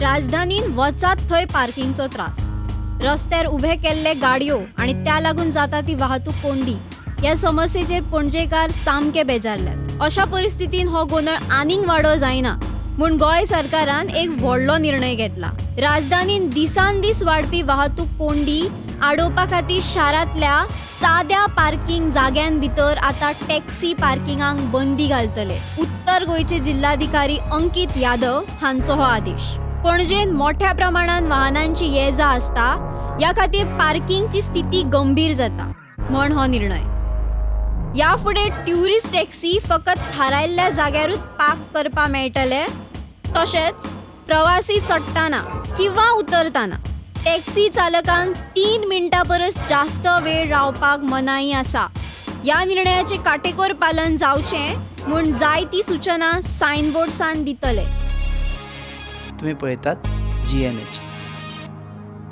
राजधानीन वचात थंय पार्किंगचो त्रास. रस्त्यार उभे केल्ले गाडयो आनी त्या लागून जाता ती वाहतूक कोंडी ह्या समस्येचेर पणजेकार सामके बेजारल्यात. अशा परिस्थितीन हो गोंदळ आनीक वाडो जायना म्हूण गोंय सरकारान एक व्हडलो निर्णय घेतला. राजधानीन दिसान दीस वाडपी वाहतूक कोंडी आडोवपा खातीर शारांतल्या साद्या पार्किंग जाग्यां भितर आतां टॅक्सी पार्किंगाक बंदी घालतले. उत्तर गोंयचे जिल्हाधिकारी अंकित यादव हांचो हो आदेश. पणजेन मोठ्या प्रमाणान वाहनांची ये जा आसता, ह्या खातीर पार्किंगची स्थिती गंभीर जाता म्हण हो निर्णय. ह्या फुडें ट्युरिस्ट टॅक्सी फकत थारायल्ल्या जाग्यारूच पार्क करपाक मेळटले. तशेंच प्रवासी चडटाना किंवा उतरताना टॅक्सी चालकांक 3 मिनटां परस जास्त वेळ रावपाक मनाई आसा. ह्या निर्णयाचें काटेकोर पालन जावचें म्हूण जायती सुचना सायनबोर्ड्सान दितले. तुम्ही पळयतात जीएनएच.